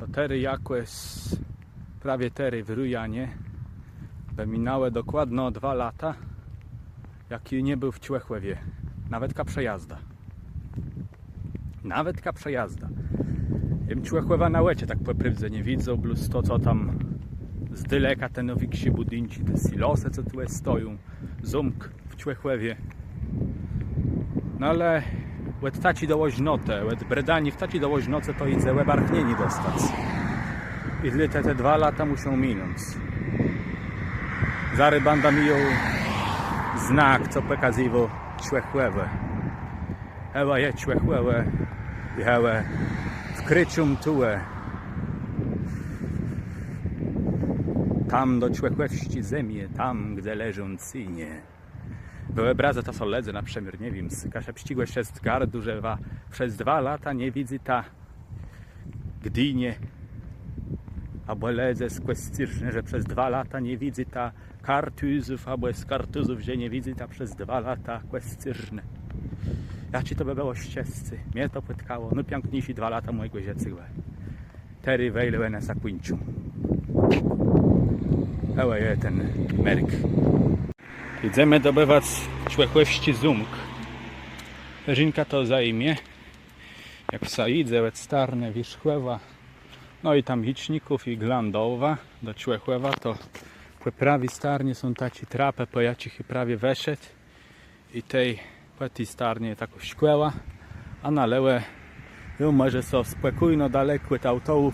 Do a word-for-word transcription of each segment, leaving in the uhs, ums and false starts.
To terô jakòs, prawie terô w rujanie, bë minãłë dokładno dwa lata, jak jô nie béł w Człëchòwie. Nawetka przejazda. Nawetka przejazda. Jem Człëchòwa na òczë tak pò prôwdze nie widzôł, blós to, co tam z dôleka te nôwikszé bùdinczi, te silosë, co tu stoją, zómk w Człëchòwie. No ale òd taczi dołożnotë, òd bredaniô w taczi dołożnoce to jidze òbarchnienié dostac. I dlôte te dwa lata mùszą minąc. Zarô bãdã miôł znak, co pòkazywô Człëchòwò. Hewò je Człëchòwò i hewò wkrôczóm tuwò. Tam do człëchòwsczi zemie, tam, gdze leżą Cynie. Wëòbrazta so, lëdze, na przëmiôr, nie wiém, z kaszëbsczégò Szëstgardu, że wa przez dwa lata nie widzyta Gdinie, abò lëdze z Kòscérznë, że przez dwa lata nie widzyta Kartuzów, abò z Kartuzów, że nie widzyta przez dwa lata Kòscérznë. Jaczé to bë bëło szczescé. Mie to pòtkało nôpiãkniészé dwa lata mòjégò żëcégò. Terô wejle òne sã kùńczą. Hewò je ten merk. Jidzemë dobëwac człëchòwsczi zómk. Rzënka to zajmie. Jak sã jidze òd starnë Wierzchòwa, no i tam Jiczników i Glandowa do Człëchòwa, to pò prawi starnie są taczé trapë, pò jaczich jô prawie wëszedł. I tej pò ti starnie je takô szkòła, a na lewò ju mòże so spòkójno dalek òd aùtów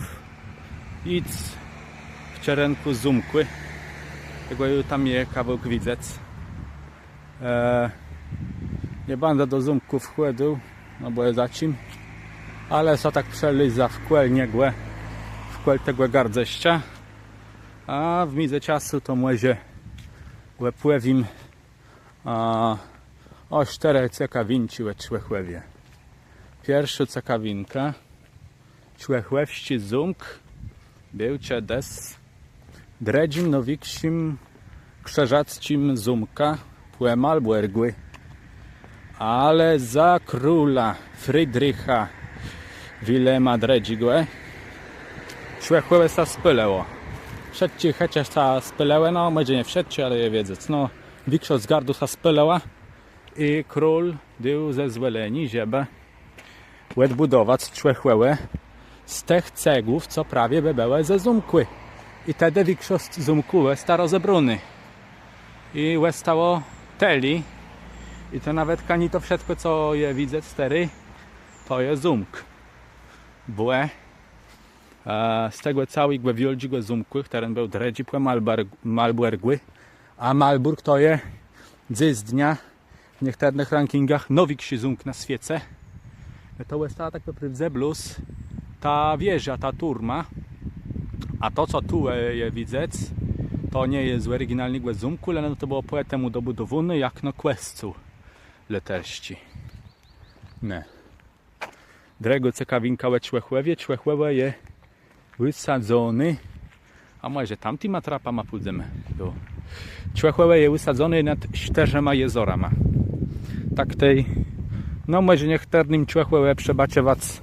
jic w czerënkù zómkù. Tegò ju tam je kawałk widzec. E, nie bãdã do zómkù wchòdzył, no bò je za czim. Ale so tak przelézã w kòl niegò, w kòl tegò gardzëszcza. A w midzëczasu to mòże òpòwiém a, ò sztërech cekawinkach ò Człëchòwie. Pierszô cekawinka. Człëchòwsczi zómk béł czedës drëdżim nôwikszim krzëżacczim zómkã pò Malbòrgù. Ale za króla Friedricha Wilhelma Drëdżégò Człëchòwò sã spôlëło. Wszëtczé chëcze sã spôlëłë, no mòże nié wszëtczé, ale je wiedzec. No, wikszosc gardu sã spôlëła i król dôł zezwòlenié, żebë òdbùdowac Człëchòwò z tëch cegłów, co prawie bë bëłë ze zómkù. I tedë wikszosc zómkù òsta rozebrónô. I òstało tëli. I to nawetka nié to wszëtkò, co je widzec terô, to je zómk. Bò, e, z tegò całégò wiôldżégò zómkù, chtëren béł drëdżi pò Malbar-, Malbòrgù, a Malbòrg to je dzysdnia w niechtërnëch rankingach nôwikszi zómk na swiece. To òsta tak pò prôwdze blós ta wieża, ta turma. A to, co tu, e, je widzec, to nie je z òriginalnégò zómkù, leno to bëło pò temù dobùdowóné jakno kòscół lëtersczi. Nié. Drëgô cekawinka ò Człëchòwie. Człëchòwò je wësadzoné. A mòże tamtima trapama pùdzemë? Jo. Człëchòwò je wësadzoné nad sztërzema jezorama. Tak tej, no mòże niechtërnym Człëchòwò przëbôcziwac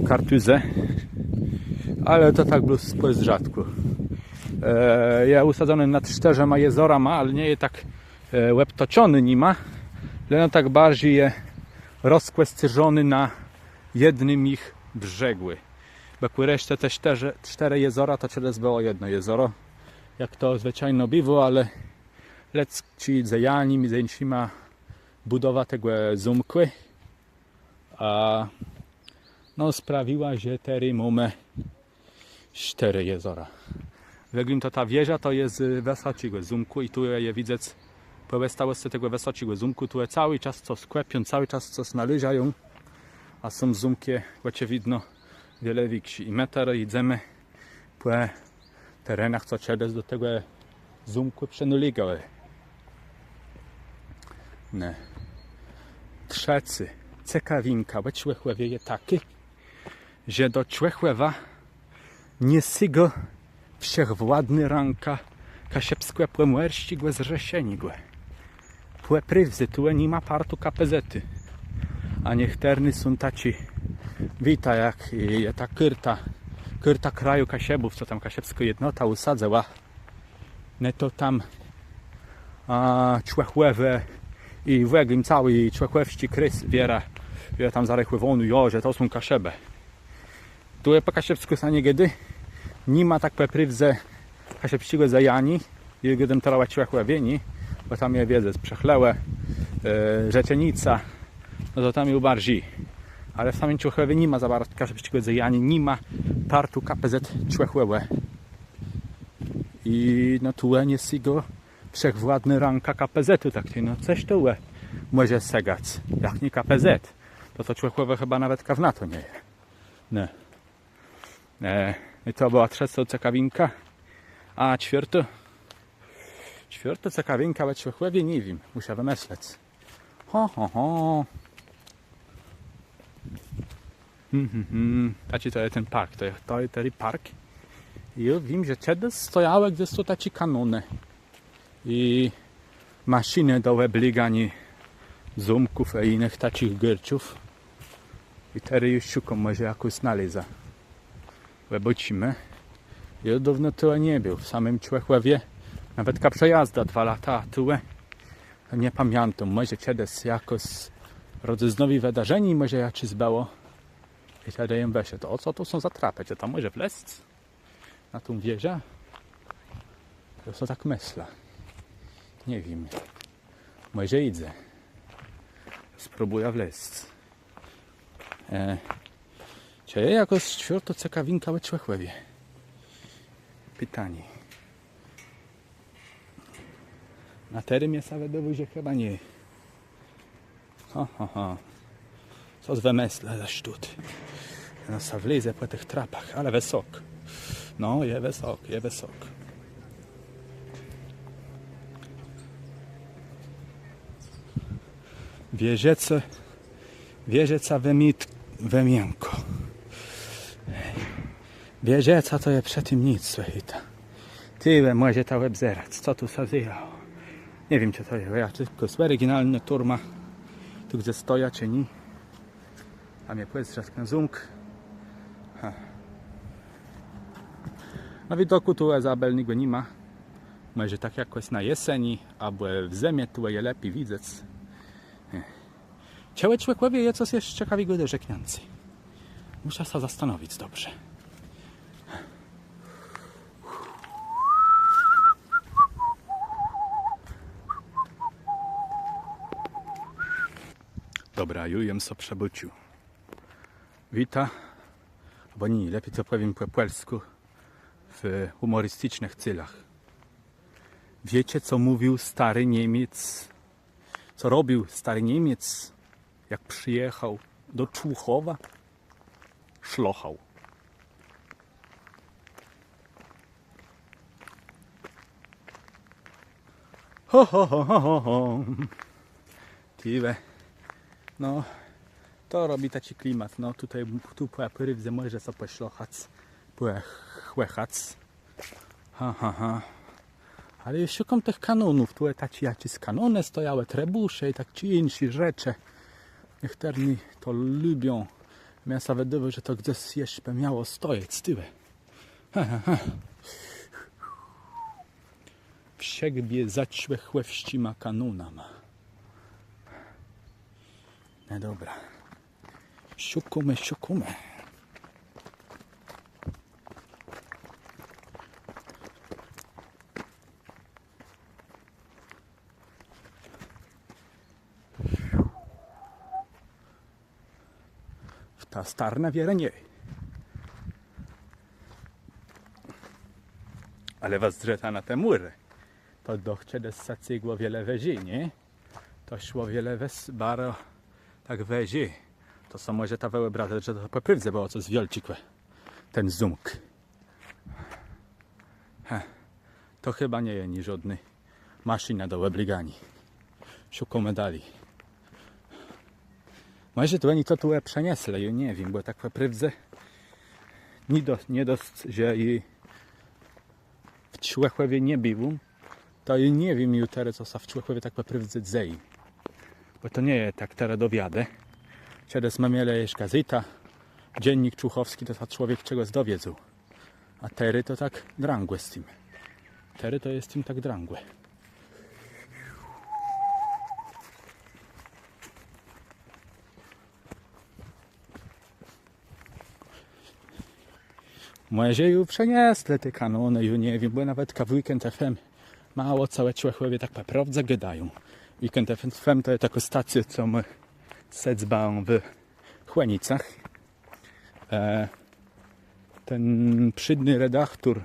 Kartuzë, ale to tak blós z pòzdrzatkù. E, je wësadzoné nad sztërzema jezorama, ale nie je tak, e, òbtoczoné nima, leno tak barżi je rozkòscérzoné na jednym jich brzegù. Bò kù reszce te sztërë, sztërë jezora to czedës bëło jedno jezoro. Jak to zwëczajno biwô, ale lëdzczé dzejanié, midzë jinszima bùdowa tegò zómkù, a, no, sprawiła, że terô mómë sztërë jezora. Wëgląd to ta wieża to je z wësoczégò zómkù i tu je widzec pòòstałoscë tegò wësoczégò zómkù, tu je całi czas cos kòpią, całi czas cos nalôżają, a sóm zómk je òczëwidno wiele wikszi. I më terô jidzemë pò terenach, co czedës do tegò zómkù przënôlégałë. Nié. Trzecô cekawinka ò Człëchòwie je takô, że do Człëchòwa nie sygô wszechwładnô rãka Kaszëbskò-Pòmòrsczégò Zrzeszeniô. Pò prôwdze tu ni ma partu K P Z-u. A niechtërny są taczi, wiéta, jak je ta kôrta karta kraju Kaszëbów, co tam Kaszëbskô Jednota ùsadzëła, no to tam, a, Człëchòwò i w ògle całi człëchòwsczi kréz wierã, wierã tam zarechòwóny, jo, że to są Kaszëbë. Tu je pò kaszëbskù sã nie gôdô, ni ma tak pò prôwdze kaszëbsczégò dzejaniô. Jô gôdóm terô ò Człëchòwie, nié? Bò tam je, wiedzec, Przechlewò, e, Rzeczenica, no to tam je barżi. Ale w samim Człëchòwie ni ma za baro kaszëbsczégò dzejaniô, ni ma partu K P Z Człëchòwò. I no tu nie sygô wszechwładnô rãka K P Z-u, tak tej, no cos tu mòże sëgac, jak nié K P Z. To, to Człëchòwò chëba nawetka w NATO nie je. Nié. E, i to bëła trzecô cekawinka. A czwiôrtô? Czwiôrtô cekawinka, ale czë chòwie, nie wiém. Mùszã wëmëslec. Ho, ho, ho. Hmm, hmm, hmm. Taczi to je ten park. To je, to je tedë park. I jô wiém, że czedës stojałë gdzes tu taczé kanónë. I maszinë do òbléganiô zómków i jinëch taczich gierków. I terô ju szukóm, mòże jakąs nalézã. Òbôczimë. Jô dôwno tu nie béł. W samim Człëchòwie nawetka przejazda dwa lata tu nie pamiãtóm. Mòże czedës jakòs rodzëznowé wëdarzenié, mòże jaczés bëło. I tedë jem wëszedł. Ò, co tu są za trapë? Czë tam mòże wlezc? Na tã wieżã? To so tak mëszlã. Nie wiém. Mòże jidze. Spróbùjã wlezc. E, czë je jakôs czwiôrtô cekawinka ò Człëchòwie? Pitanié. Na terô mie sã wëdôwô, że chëba nié. Ho, ho, ho. Cos wëmëslã za sztót. No sã wlezë pò tëch trapach, ale wësok. No, je wësok, je wësok. Wieżëca, wieżëca wëmiãt-, wëmiãkô. Wieżëca to je przë tim nick, słëchôjta. Tëli mòże to òbzerac, co tu sã dzejało. Nie wiém, czë to je jakôs òriginalnô turma. Tu gdze stojã, czë nié. A mie pòzdrzec na zómk. Ha. Na widokù tu za baro nigò ni ma. Mòże tak jakòs na jeseni, abò w zëmie tu je lepi widzec. Czë ò Człëchòwie je cos jesz cekawégò do rzekniãcô? Mùszã sã zastanowic dobrze. Dobra, ju jem so przëbôcził. Wita, abò nié, lepi to pòwiém pò pòlskù, w hùmòristicznëch célach. Wiéce, co mówił stôri Niemiec? Co robił stôri Niemiec, jak przëjachôł do Człuchòwa? Szlochôł. Ho, ho, ho. Tëli. No, to robi taczi klimat. No, tutaj, tu pò prôwdze mòże so pòszlochac, pòchòchac. Ha, ha, ha. Ale jô szukóm tëch kanónów. Tu taczé jaczés kanónë stojałë, trëbùsze i taczé jinszé rzeczë. Niechtërny to lubią. Mie sã wëdôwô, że to gdzes jesz bë miało stojec, tëli. Ha, ha, ha. Wszechbie za człëchòwsczima kanónama. No dobra. Szukómë, szukómë. W tã starnã wierã nié. Ale wa zdrzëta na te mùrë. To doch czedës sã cygło wiele wëżi, nié? To szło wiele wës-, baro tak wëżi. To so mòżeta wëòbrazëc, że to pò prôwdze bëło cos wiôldżégò. Ten zómk. He. To chëba nie je niżódnô maszina do òbléganiô. Szukómë dali. Mòże tu òni to tu przenieslë, jô nie wiém, bò tak pò prôwdze nie do-, nie dosc, że i w Człëchòwie nie béł, to jô nie wiém ju terô, co sã w Człëchòwie tak pò prôwdze dzeje. Bò to nie je tak terô do wiadë. Czedës më mielë jesz gazétã, Dziennik Człuchowski, to sã człowiek czegòs dowiedzôł. A terô to tak drãgò z tim. Terô to je z tim tak drãgò. Mòże ju przenieslë te kanónë, ju nie wiém, bò nawetka w Weekend F M mało co ò Człëchòwie tak pò prôwdze gôdają. Weekend F M to je takô stacjô, co mô sedzbã w Chònicach. E, ten przédny redaktór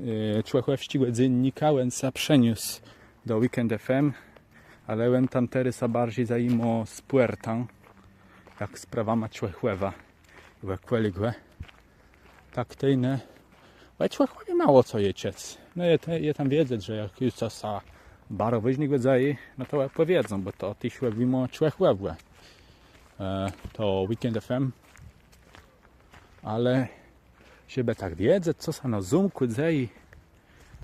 e, człëchòwsczégò dzénnika, òn sã przeniósł do Weekend F M, ale òn tam terô sã barżi zajimô spòrtã, jak sprawama Człëchòwa i òkòlégò. Tak tej, ne. Ò Człëchòwie mało co je czëc. No je, te- je tam wiedzec, że jak ju co sã baro wôżnégò dzeje, no to òpòwiedzą, bò to téż òbjimô Człëchòwò. E, to Weekend F M. Ale żebë tak wiedzec, co sã na zómkù dzeje,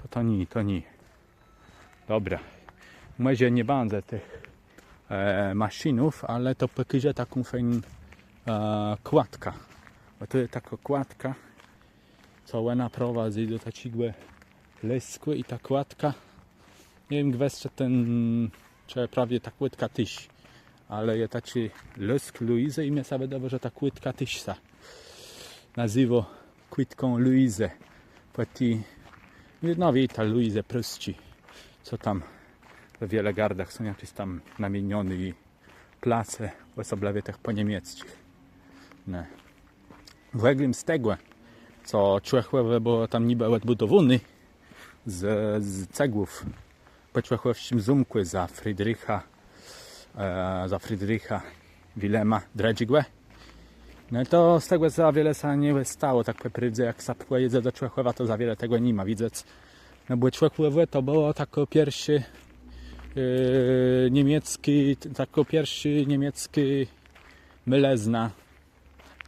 to, to nié, to nié. Dobra. Mòże nie bãdze tëch e, maszinów, ale to pòkôżã taką fejn e, kładkã. Bò to je takô kładka, co òna prowadzy do taczégò lôskù i ta kładka, nie wiém gwës, czë ten, czë prawie ta kładka téż, ale je taczi lôsk Luizy i mie sã wëdôwô, że ta kładka téż sã nazéwô kładką Luizy. Pò ti, no wiéta, Luizy Prësczi, co tam we wiele gardach są jaczés tam namienioné i place, òsoblëwie tëch pòniemiecczich. Ne. W ògle z tegò, co Człëchòwò bëło tam nibë òdbùdowóné z, z cegłów pò człëchòwsczim zómkù za Friedricha, e, za Friedricha Wilhelma Drëdżégò. No to z tegò za wiele sã nie stało, tak pò prôwdze, jak sã pòjedze do Człëchòwa, to za wiele tegò ni ma widzec. No bò Człëchòwò to bëło takô pierszô, e, niemieckô, takô pierszô niemieckô môlëzna,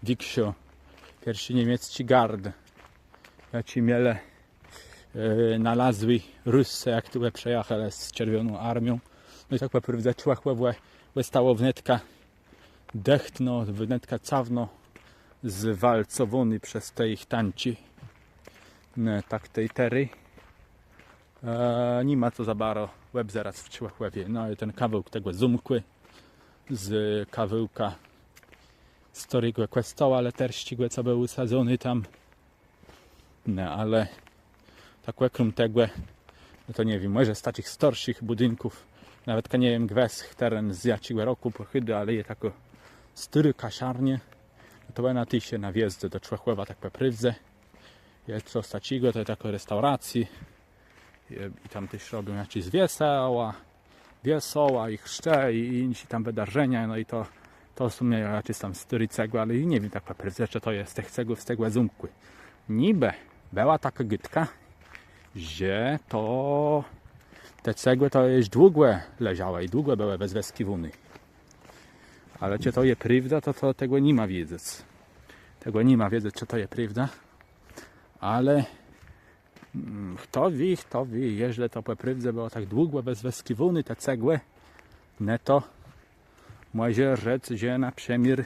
wikszô, pierszi niemiecczi gard, jaczi mielë, e, nalazłi Rusce, jak tu przejachelë z Czerwòną Armią. No i tak pò prôwdze Człëchòwò òstało wnetka dëchtno, wnetka całowno zwalcowóné przez te jich tanczi. Ne, tak tej terô. E, ni ma co za baro òbzerac w Człëchòwie. No i ten kawałk tegò zómkù z kawałka stôrégò kòscoła lëtersczégò, co béł ùsadzony tam. No, ale tak òkróm tegò, no to nie wiém, mòże z taczich starszich bùdinków, nawetka nie wiém gwës, chtëren z jaczégò rokù pòchòdzy, ale je takô stôrô kaszarniô, no to òna téż je na wjezdze do Człëchòwa, tak pò prôwdze. Je cos taczégò, to je takô restauracjô. I, i tam téż robią jaczés wiesoła, wiesoła i chrzcë i, i jinszé tam wëdarzenia, no i to, to są jaczés tam stôré cegłë, ale i nie wiém tak pò prôwdze, czë to je z tëch cegłów, z tegò zómkù. Nibë bëła takô gôdka, że to te cegłë to ju długò leżałë i długò bëłë wëzwëskiwóné. Ale czë to je prôwda, to, to tegò ni ma wiedzec. Tegò ni ma wiedzec, czë to je prôwda. Ale Mm, chto wié, chto wié, jeżlë to pò prôwdze bëło tak długò wëzwëskiwóné te cegłë, ne, to mòże rzec, że na przëmiôr,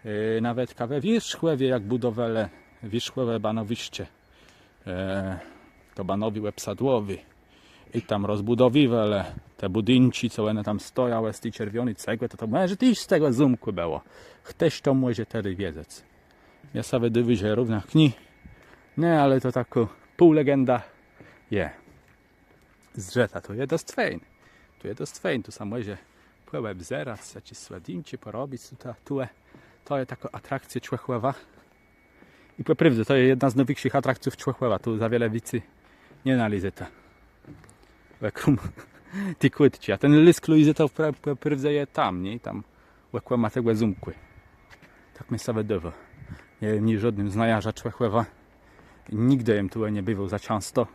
e, nawetka we Wierzchòwie, jak bùdowelë Wierzchòwò banowiszcze, e, to banowié òbsadłowé, i tam rozbùdowiwelë te bùdinczi, co òne tam stojałë z ti czerwiony cegłë, to, to mòże téż z tegò zómkù bëło. Chtëż to mòże tedë wiedzec. Mie sã wëdôwô, że równak nié. Nié, ale to takô półlegenda je. Zdrzëta, tu je dosc fejn. Tu je dosc fejn, tu sã mòże pòòbzerac, jaczés słëdinczi pòrobic, tu, ta, tu, e, to je takô atrakcjô Człëchòwa. I pò prôwdze, to je jedna z nôwikszich atrakcjów Człëchòwa, tu za wiele wicy nie nalézeta. Òkróm ti kłôdczi. A ten lôsk Luizy to pra-, pò prôwdze je tam, nié? Tam òkòło tegò zómkù. Tak mie sã wëdôwô. Nie jem niżódnym znajôrzã Człëchòwa. Nigdë jem tu nie biwôł za czãsto.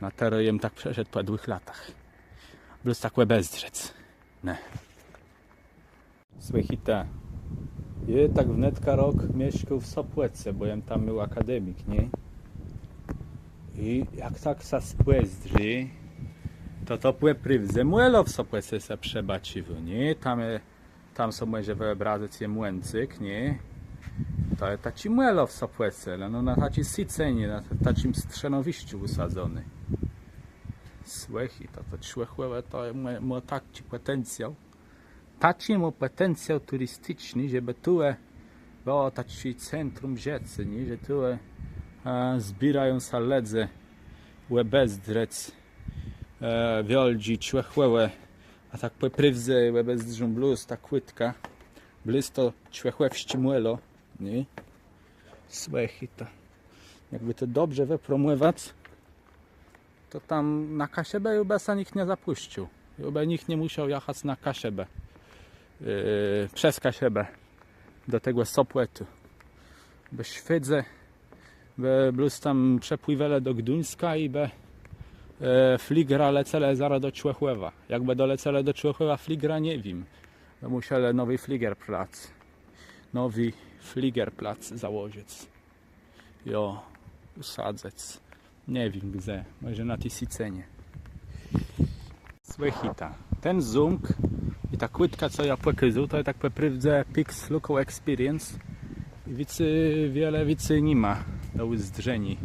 Na terô jem tak przëszedł pò dłudżich latach. Blós tak òbezdrzec. Ne. Słëchôjta, jô tak wnetka rok mieszkôł w Sopòce, bò jem tam miôł akademik, nié? I jak tak sã spòzdrzi, to, to pò prôwdze mòlo w Sopòce sã przëbôcziwô, nié? Tam, e, Tam so mòże wëòbrazëc, je młëncyk, nié? To je taczé môlë w Sopòce, ale no na taczi scenie, na taczim strzenowiszczu ùsadzony. Słëchôj, to, to Człëchòwò, to mô, mô taczi pòtencjał. Taczi mô pòtencjał turisticzny, żebë tu, e, bëło taczé centrum żëcô, nié? Że tu, e, e, zbiérają sã lëdze òbezdrzec, e, wiôldżé Człëchòwò, a tak pò prôwdze òbezdrzą blós tã kłôdkã, blós to człëchòwsczé môlë, nié? Słëchôj, to jakbë to dobrze wëpromòwac, to tam na Kaszëbë ju bë sã nicht nie zapùscył. Ju bë nicht nie mùszôł jachac na Kaszëbë, e, przez Kaszëbë do tegò Sopòtu. Bë Szwedzë bë blós tam przëpłiwelë do Gduńska i bë, e, fligrã lecelë zarô do Człëchòwa. Jak bë dolecelë do Człëchòwa fligrã, nie wiém. Bë mùszelë nowi fligerplac, nowi fligerplac założëc. Jo, ùsadzëc. Nie wiém, gdze. Mòże na ti scenie. Słëchôjta, ten zómk i ta kłôdka, co jô pòkôzôł, to je tak pò prôwdze PIX Local Experience. I wicy, wiele wicy ni ma do ùzdrzeniô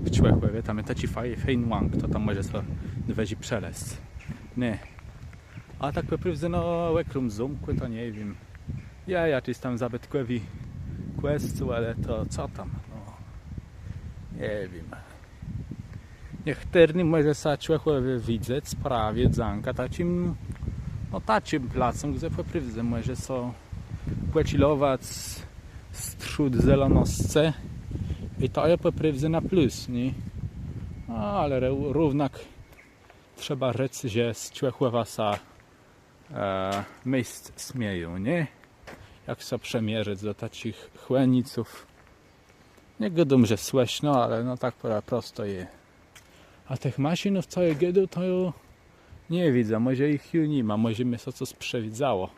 w Człëchòwie. Tam je taczi faj-, fejn łąk, to tam mòże so dwòrzëc przelezc. Nié. A tak pò prôwdze, no, òkróm zómkù, to nie wiém. Je, jaczis tam zabëtkòwi kòscół, ale to co tam, no. Nie wiém. Niechtërnym mòże sã Człëchòwò widzec prawie dzãka taczim, no, taczim placóm, gdze pò prôwdze mòże so pòczilowac strzód zelonoscë. I to je pò prôwdze na plus, nié? No, ale ró-, równak trzeba rzec, że z Człëchòwa sã, e, mést smieją, nié? Jak so przëmierzëc do taczich Chòniców. Nie gôdóm, że słëszno, ale no tak pò-, prosto je. A tëch maszinów, co jô gôdôł, to ju nie widzã. Mòże jich ju ni ma, mòże mie sã cos przewidzało.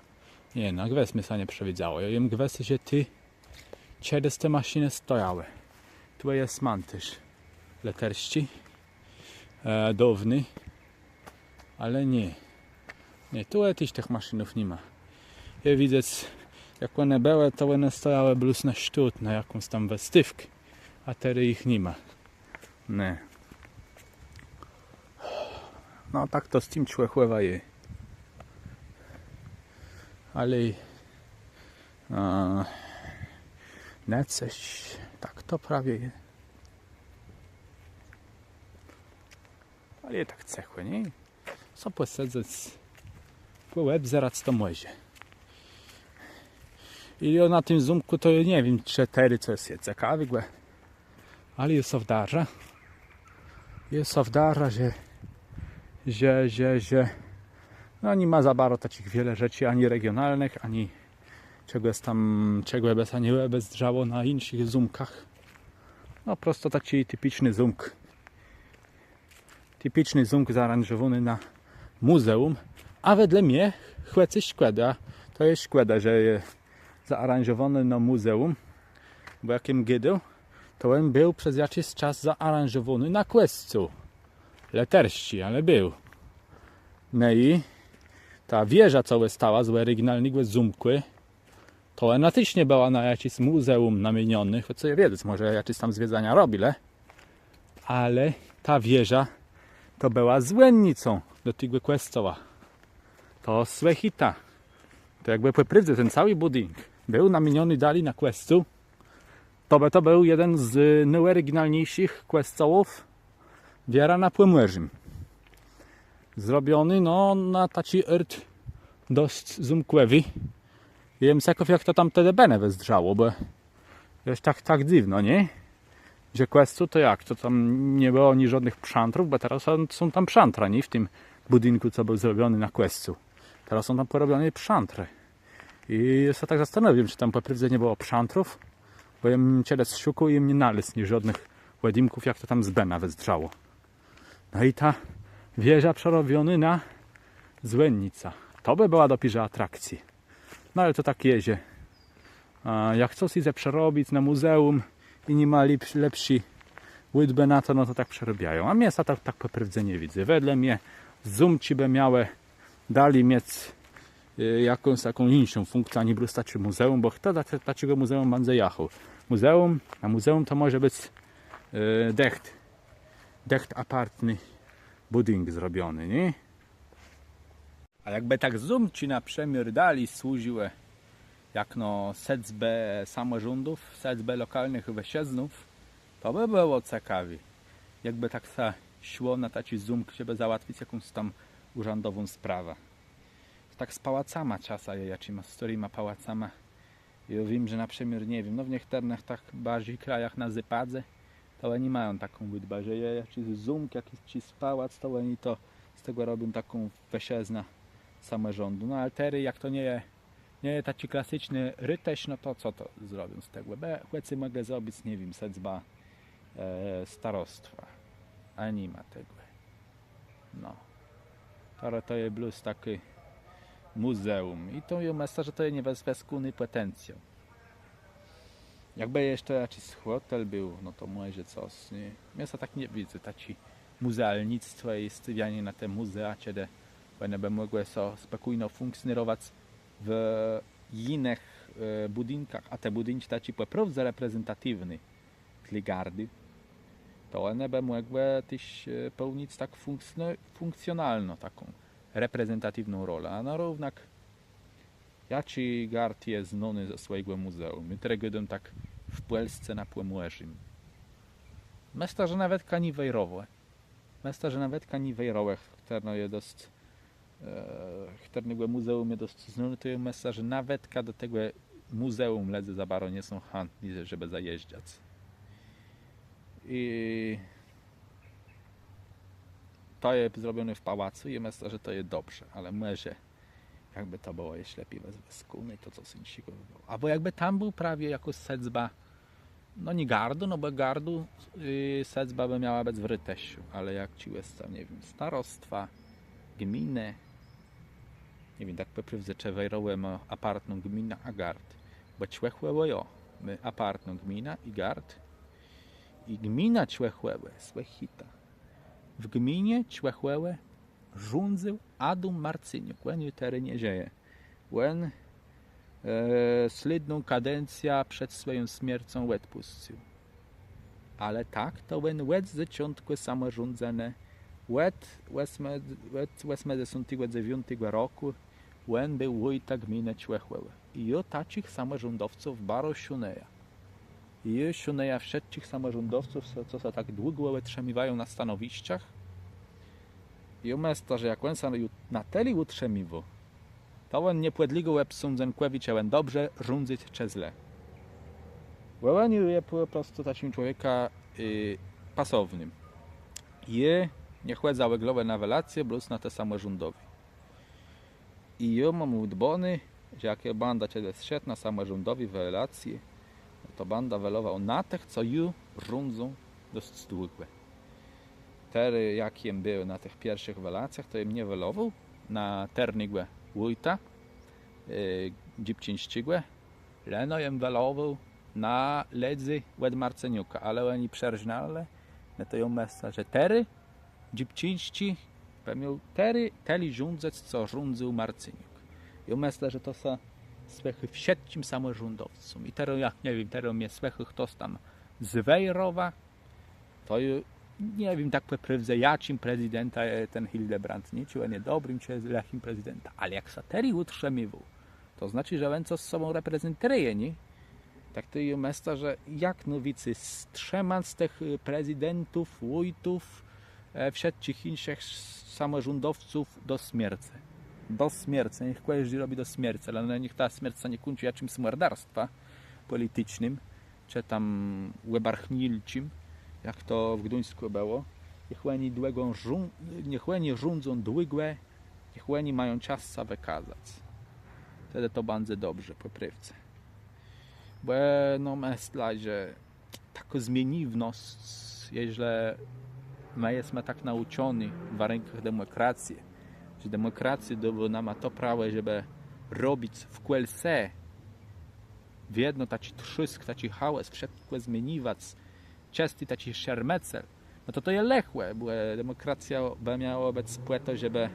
Nié, na gwës mie sã nie przewidzało. Jô jem gwës, że tu czedës te maszinë stojałë. Tu je smãtôrz lëtersczi, e, dôwny. Ale nié. Nié, tu téż tëch maszinów ni ma. Je widzec, jak òne bëłë, to òne stojałë blós na sztót, na jakąs tam wëstôwkã, a terô jich ni ma. Nié. No, tak to z tim Człëchòwã je. Ale, a, na cos tak to prawie je. Ale je tak cëchò, nié? So pòsedzec, pòòbzerac to mòże. I jô na tim zómkù to jô nie wiém, czë terô cos je cekawégò, ale jô so wdarzã. Jô so wdarzã, że, że, że, że, no, ni ma za baro taczich wiele rzeczi, ani regionalnëch, ani czegòs tam, czegò bë sã nie òbezdrzało na jinszich zómkach. No, prosto taczi tipiczny zómk. Tipiczny zómk zaaranżowóny na mùzeùm, a wedle mie, chòc szkòda, to je szkòda, że je zaaranżowóny na mùzeùm, bò jak jem gôdôł, to òn béł przez jaczis czas zaaranżowóny na kòscół. Lëtersczi, ale béł. No i ta wieża, co òstała z òriginalnégò zómkù, to òna téż nie bëła na jaczis mùzeùm namienionô, chòc co jô wiedzec, mòże jaczés tam zwiedzania robilë, ale ta wieża to bëła zwònnicą do tegò kòscoła. To słëchôjta. To jakbë pò prôwdze ten całi bùdink béł namieniony dali na kòscół, to bë to béł jeden z nôòriginalniészich kòscołów wierã na Pòmòrzim. Zrobiony, no, na taczi ôrt dosc zómkòwi. Jem cekaw, jak to tam tedë bëne wëzdrzało, bò je tak, tak dzywno, nié? Że kòscół to jak? To tam nie bëło ni żódnëch przãtrów, bò terô są, są tam przãtra, nié? W tim bùdinkù, co béł zrobiony na kòscół. Terô są tam pòrobioné przãtrë. I jô sã tak zastanôwióm, czë tam pò prôwdze nie bëło przãtrów, bò jem czedës szukôł i jem nie nalôzł ni żódnëch òdjimków, jak to tam z bëna wëzdrzało. No i ta wieża przerobionô na zwònnicã. To bë bëła dopiérze atrakcjô. No ale to tak je, że, a, jak chce sã przerobic na mùzeùm i ni ma lepsz-, lepszi ùdbë na to, no to tak przerôbiają. A mie sã tak, tak pò prôwdze nie widzy. Wedle mie zómczi bë miałë dali miec jakąs taką jinszą fùnkcjã, a nié blós taczé mùzeùm, bò chto do taczégò mùzeùm bãdze jachôł? Mùzeùm, a mùzeùm to mòże bëc dëcht, dëcht apartny bùdink zrobiony, nié? A jakbë tak zómczi na przëmiôr dali służëłë jakno sedzbë samòrządów, sedzbë lokalnëch wëszëznów, to bë bëło cekawi. Jakbë tak sã szło na taczi zómk, żebë załatwic jakąs tam ùrzãdową sprawã. Tak z pałacama czasã je, jaczima, z chtërnyma pałacama. Jô wiém, że na przëmiôr, nie wiém, no w niechtërnëch tak barżi krajach na zôpadze, to òni mają taką ùdbã, że je jaczis zómk, jaczis pałac, to òni to z tegò robią taką wëszëznã samòrządu. No ale terô, jak to nie je, nie je taczi klasyczny rôtësz, no to co to zrobią z tegò? Bë chòc mòglë zrobic, nie wiém, sedzbã starostwa. A ni ma tegò. No. Terô to je blós taczi mùzeùm. I to jô mëszlã, że to je niewëzwëskóny pòtencjôł. Jakbë jesz to jaczis hòtel béł, no to mòże cos, nié? Mie sã tak nie widzy, taczé mùzealnictwò i stôwianié na te mùzea, czedë òne bë mògłë so spòkójno fùnkcjonowac w jinëch bùdinkach, a te bùdinczi taczé pò prôwdze reprezentatiwné dlô gardë, to òne bë mògłë téż pełnic tak fùnkcjonalno taką reprezentatiwną rolã. A no równak jaczi gard je znóny ze swòjégò mùzeùm? Jô terô gôdóm tak w Pòlsce, na Pòmòrzim. Mëszlã, że nawetka nié Wejrowò. Mëszlã, że nawetka nié Wejrowò, chtërno je dosc, chtërnégò mùzeùm je dosc znóné, to jô mëszlã, że nawetka do tegò mùzeùm lëdze za baro nie są chãtny, żebë zajéżdżac. I to je zrobioné w pałacu i mëszlã, że to je dobrze, ale mòże jakbë to bëło jesz lepi wëzwëskóné, to cos jinszégò bë bëło. Abò jakbë tam béł prawie jakôs sedzba, no nié gardu, no bò gardu sedzba bë miała bëc w rôtëszu, ale jak czë je tam, nie wiém, starostwa, gminë, nie wiém tak pò prôwdze, czë Wejrowò mô apartną gminã a gard, bò Człëchòwò jo, mô apartną gminã i gard. I gmina Człëchòwò, słëchôjta, w gminie Człëchòwò rządzył Adóm Marcyniuk, òn ju terô nie żëje. Òn slédną kadencjã przed swòją smiercą òdpùscył. Ale tak to òn òd zôczątkù samòrządzënë, òd òsmëdzesątégò dzewiątégò rokù òn béł wójtã gminë Człëchòwò. I jô taczich samòrządowców baro szónëjã. I jô szónëjã wszëtczich samòrządowców, co sã tak długò ùtrzimiwają na stanowiszczach. I jô mëszlã, że jak òn sã na tëli ùtrzimiwô, to òn nie pòdlégô òbsądzënkòwi, czë òn dobrze rządzy, czë zle. Bò òn je pò prostu taczim człowiekã pasownym. Jô nie chòdzã òglowò na welacje, blós na te samòrządowé. I jô móm ùdbóné, że jak jô bãdã czedës szedł na samòrządowé welacje, no to bãdã welowôł na tëch, co ju rządzą dosc długò. Terô jak jem béł na tëch pierszich welacjach, to jem nie welowôł na terniégò wójta Dzibczińsczégò, leno jem welowôł na lëdzy òd Marcyniuka, ale òni przerżnãlë, no to jô mëszlã, że terô Dzibczińsczi bë miôł terô tëli rządzëc, co rządzył Marcyniuk. Jô mëszlã, że to sã słëchô wszëtczim samòrządowcóm. I terô, jak nie wiém, terô mie słëchô chtos tam z Wejrowa, to jô nie wiém tak pò prôwdze, jaczim prezydentã je ten Hildebrandt, nié? Czë òn je dobrim, czë lëchim prezydentã. Ale jak sã terô ùtrzimiwôł, to znaczi, że òn cos sobą reprezentëje, nié? Tak to jô mëszlã, że jak nôwicy strzëmac tëch prezydentów, wójtów, wszëtczich jinszich samòrządowców do smiercë. Do smiercë, niech kòżdi robi do smiercë, ale no niech ta smierc sã nie kùńczi jaczims mòrdarstwã pòliticznym, czë tam òbarchniãcym, jak to w Gduńskù bëło. Niech òni dłëgò, niech òni rządzą dłëgò, niech òni mają czas sã wëkazac. Tedë to bãdze dobrze pò prôwdze. Bò no mëszlã, że takô zmieniwnosc, jeżlë më jesmë tak naùczony w warënkach demòkracje, że demòkracjô dôwô nama to prawò, żebë robic wkół se wiedno taczi trzôsk, taczi hałas, wszëtkò zmieniwac, czësti taczi szermëcel, no to to je lëché, bò demòkracjô bë miała bëc pò to, żebë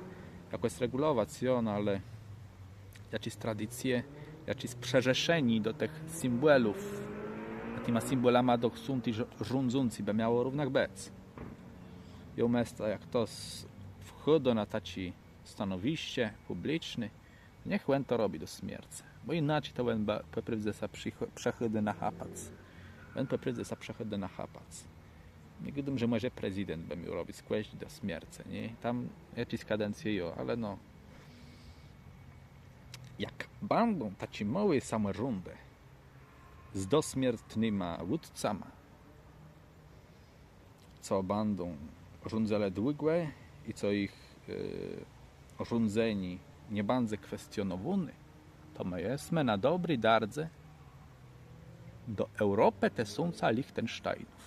jakòs regùlowac, jo, no ale Jaczés tradicje, jaczés przërzeszenié do tëch symbòlów. A tima symbòlama doch są ti rządzący, bë miało równak bëc. Jô mëszlã, jak chtos wchôdô na taczé stanowiszcze pùbliczné, niech òn to robi do smiercë. Bò jinaczi to òn pò prôwdze sã przëchôdô nachapac. Òn pò prôwdze sã przëchôdô nachapac. Nie gôdóm, że mòże prezydent bë miôł robic kòżdégò do smiercë, nié? Tam jaczés kadencje jo, ale no. Jak bãdą taczé môłé samòrządë z dosmiertnyma wódcama, co bãdą rządzëłë dłëgò i co jich rządzenié nie bãdze kwestionowóné, to më jesmë na dobri drodze do Eùropë tësąca Lichtensteinów.